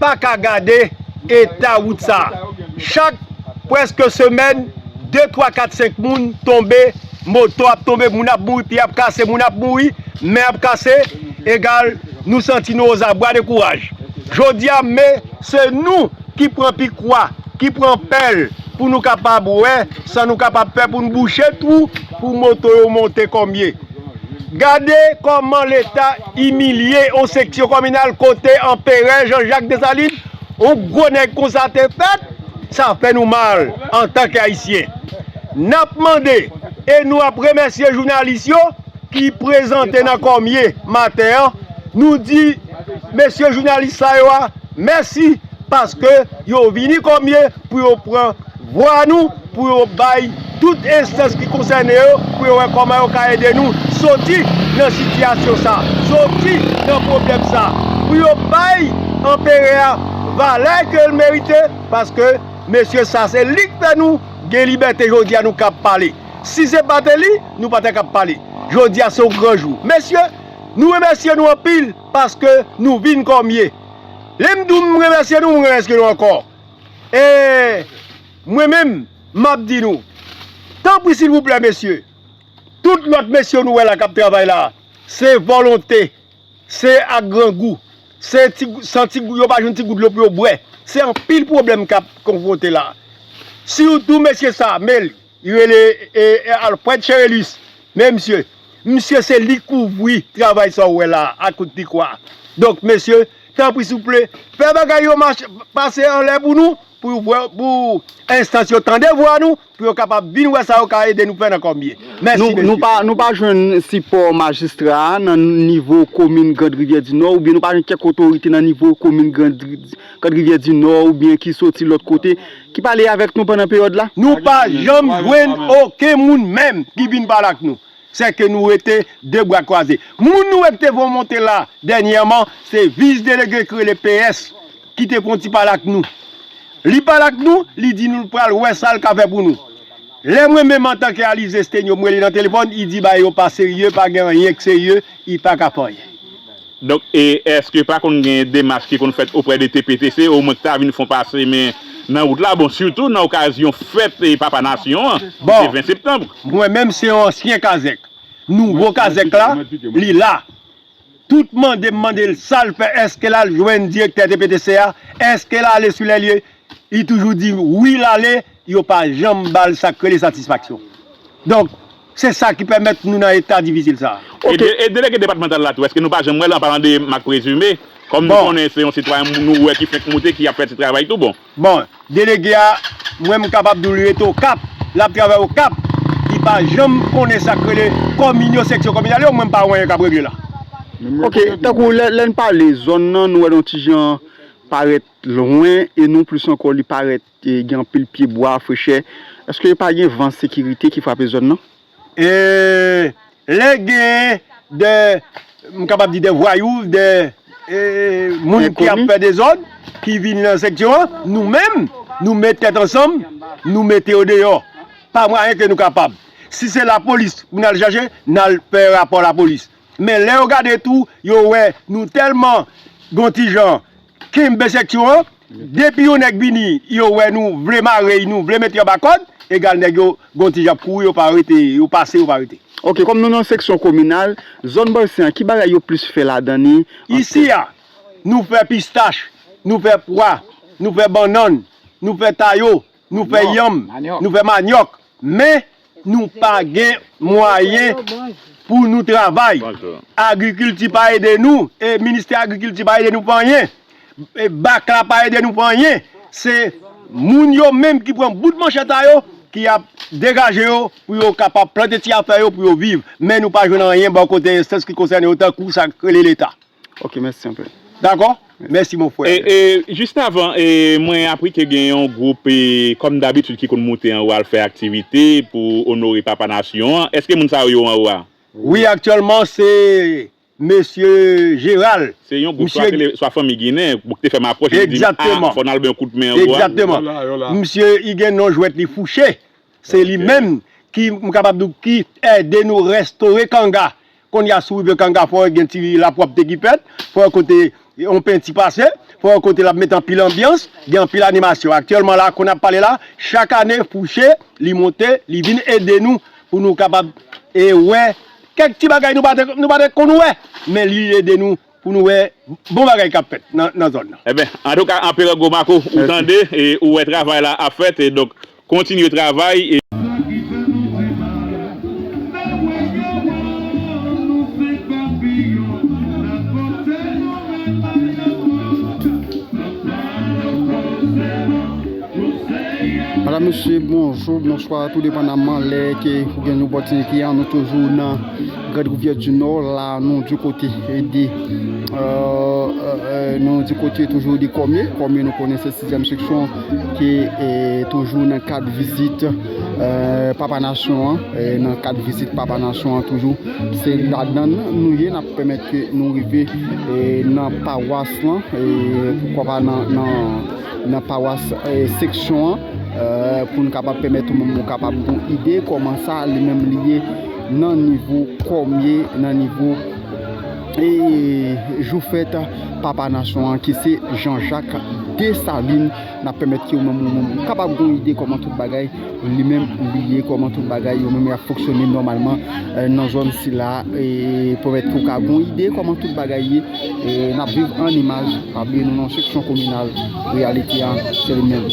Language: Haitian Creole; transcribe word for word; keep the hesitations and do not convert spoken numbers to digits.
pa ka gade eta wout sa. Chak prèske semèn, de, twa, kat, senk moun tonbe, moto ap tonbe, moun ap mouri, pye ap kase, moun ap mouri, men ap kase, egal, nou santi nou ozabwa dekouraj. Jodi a, men, se nou ki pran pikwa, ki pran pèl, pou nou kapab wè sa nou kapab fè pou n bouche twou, pou moto yo monte kòmye. Gade kòman Leta imilye yon seksyon kominal kote Anperè Jean Jacques Dessalines, yon gwo nèg konsa te fèt, sa fè nou mal antanke Ayisyen. N ap mande e nou ap remèsye jounalis yo ki prezante nan Kòmye maten an. Nou di mesye jounalis sa yo a mèsi paske yo vini Kòmye pou yo pran vwa nou, pou yo bay tout enstans ki konsène yo, pou yo wè kòman yo ka ede nou soti nan sitiyasyon sa, soti nan pwoblèm sa, pou yo bay Anperè a valè ke l merite, paske mesye sa se li k fè nou gen libète jodi a nou kab pale. Si se pa te li, nou pa t ap kab pale. Jodi a se yon gran jou. Mesye, nou remèsye nou anpil paske nou vin Kòmye. Lè m di w m remèsye nou, m remèsye nou ankò. E mwen menm, m ap di nou, tanpri silvouplè mesye, tout lòt mesye nou wè la k ap travay la, se volonte, se ak grangou, se ti, san ti, yo pa jwenn ti gout dlo pou yo bwè. Se anpil pwoblèm k ap konfwonte la. Sitou mesye sa, men li rele e, e, Alfred Cherelus. Men misye, misye se li k ouvri travay sa w wè la a kout pikwa. Donk mesye, tanpri souple, fè bagay yo mache, pase anlè pou nou, pou, pou enstans yo tande vwa nou, pou yo kapab vin wè sa yo ka ede nou fè nan Kòmye. Mèsi, nou, nou mesye. Pa, nou pa jwenn sipò majistra a nan nivo komin Grand Rivière du Nord, oubyen nou pa jwenn kèk otorite nan nivo komin Grand, Grand Rivière du Nord, oubyen ki soti lòt kote, ki pale avèk nou pandan peryòd la? Nou pa janm jwenn okenn moun menm ki vin pale ak nou. Sèke nou rete de bra kwaze. Moun nou wè ki te fè yon monte la dènyèman, se vis delege ki rele P S, ki te fè yon ti pale ak nou. Li pale ak nou, li di nou l pral wè sa l ka fè pou nou. Lè mwen menm antanke Alizé Sténio, m rele nan telefòn, li di bagay yo pa serye, pa gen anyen k serye, li pa ka fè anyen. Donk, e èske pa konn gen demach ki konn fèt oprè de T P T C, omwen ki ta vin fè yon pase men nan wout la? Bon, sitou nan okazyon fèt e Papa Nasyon an, ki se ven septanm. Mwen menm se yon ansyen kazèk. Nouvo kazèk la, li la. Tout mande m mande l sa l fè, èske l al jwenn direktè T P T C a, èske l ale sou lè lye, li toujou di wi l ale, yo pa janm ba l sa k rele satisfaksyon. Donk, se sa ki pèmèt nou nan eta difisil sa a. E, de, e delege depatmantal la tou, èske nou pa janm wè l, an palan de Marc Présumé, kòm nou konnen se yon sitwayen nou wè ki fenk moute, ki ap fè ti travay tou bon? Bon, delege a, mwen m kapab di w li rete Okap, l ap travay Okap, li pa janm konnen sa k rele kòmin yo, seksyon kòminal yo, mwen m pa wè anyen k ap regle la. Ok, tankou lè, lè n pale zòn nan, nou wè l yon ti jan parèt lwen e non plis ankò li parèt e gen anpil pyebwa, frechè. Èske pa gen van sekirite ki frape zòn nan? E lè gen de, m kapab di de vwayou, de e, moun ki ap fè dezòd, ki vin nan seksyon an, nou menm, nou met tèt ansanm, nou mete yo deyò. Pa mwayen ke nou kapab. Si se lapolis pou n al chache, n al fè rapò lapolis. Men lè yo gade tou, yo wè nou tèlman gon ti jan kenbe seksyon an, depi yon nèg vini, yo wè nou vle mare y, nou vle met y anba kòd, egal nèg yo gon ti jan ap kouri, yo pa rete, yo pase, yo pa rete. Ok, kòm nou nan seksyon kominal, zòn Bòysen an, ki bagay yo plis fè ladan li? Isi a, nou fè pistach, nou fè pwa, nou fè bannann, nou fè tayo, nou fè yanm, nou fè manyòk. Men, nou pa gen mwayen pou nou travay. Agrikilti pa ede nou, e ministè agrikilti pa ede nou fè anyen. E bak la pa ede nou fè anyen. Se moun yo menm ki pran bout manchèt a yo, ki ap degaje yo pou yo kapab plante ti afè yo pou yo viv. Men nou pa jwenn anyen bò kote enstans ki konsène yo, tankou sa k rele Leta. Ok, mèsi anpil. Dakò? Mèsi, mon frè. E, e, jis avan, e, mwen apri ke gen yon gwoup, e, kòm dabitid, ki konn moute anwo al fè aktivite pou onore Papa Nasyon an. Èske moun sa yo, yo anwo a? Wi, aktyèlman, se mesye Jeral. Se yon gwoup swa, swa fanmi ginen, pou ki te fè m apwòch, li di m, a, fò n al ban yon kout men anwo a. Egzakteman. Misye, li gen non jwèt li Fouche. Se li menm ki, m kapab di w, ki ede nou restore Kanga. Kounye a, si w rive Kanga, fò gen ti lapwòpte ki fèt, fò kote yon penti pase, Fò yon kote l ap mete anpil anbyans, gen anpil animasyon. Aktyèlman la, kounye a n ap pale la, chak ane, Fouché, li monte, li vin ede nou pou nou kapab, e, wè kèk ti bagay nou pa te, nou pa te konn wè, men li ede nou pou nou wè bon bagay k ap fèt nan, nan zòn nan. Eben, antouka, Anperè Gwo Mako, ou tande, e, ou wè travay la ap fèt, e, donk, kontinye travay, e, Madam, mesye, bonjou, bonswa, tou depandaman lè ke ou gen lopòtinite a, nou toujou nan Grande Rivière du Nord, la, nou di kote de, euh, euh, euh, nou di kote toujou de Kòmye. Kòmye, nou konnen se sizyèm seksyon ki, eh, toujou nan kad vizit, eh, Papa Nasyon an, eh, nan kad vizit Papa Nasyon an toujou. Se ladan l nou ye, n ap pèmèt ke nou rive, eh, nan pawas lan, eh, poukwa pa nan, nan, nan pawas, eh, seksyon an, eh, pou n kapab pèmèt ou menm ou kapab gon ide kòman sa li menm li ye nan nivo Kòmye, nan nivo, eh, jou fèt Papa Nasyon an, ki se Jean-Jacques Dessalines. N ap pèmèt ke ou menm ou menm ou kapab gon ide kòman tout bagay li menm li ye, kòman tout bagay yo menm y ap fonksyone nòmalman, eh, nan zòn sila, e pèmèt ke w ka gon ide kòman tout bagay ye. E n ap viv an imaj, pa bliye nou nan seksyon kominal, reyalite a, se li menm.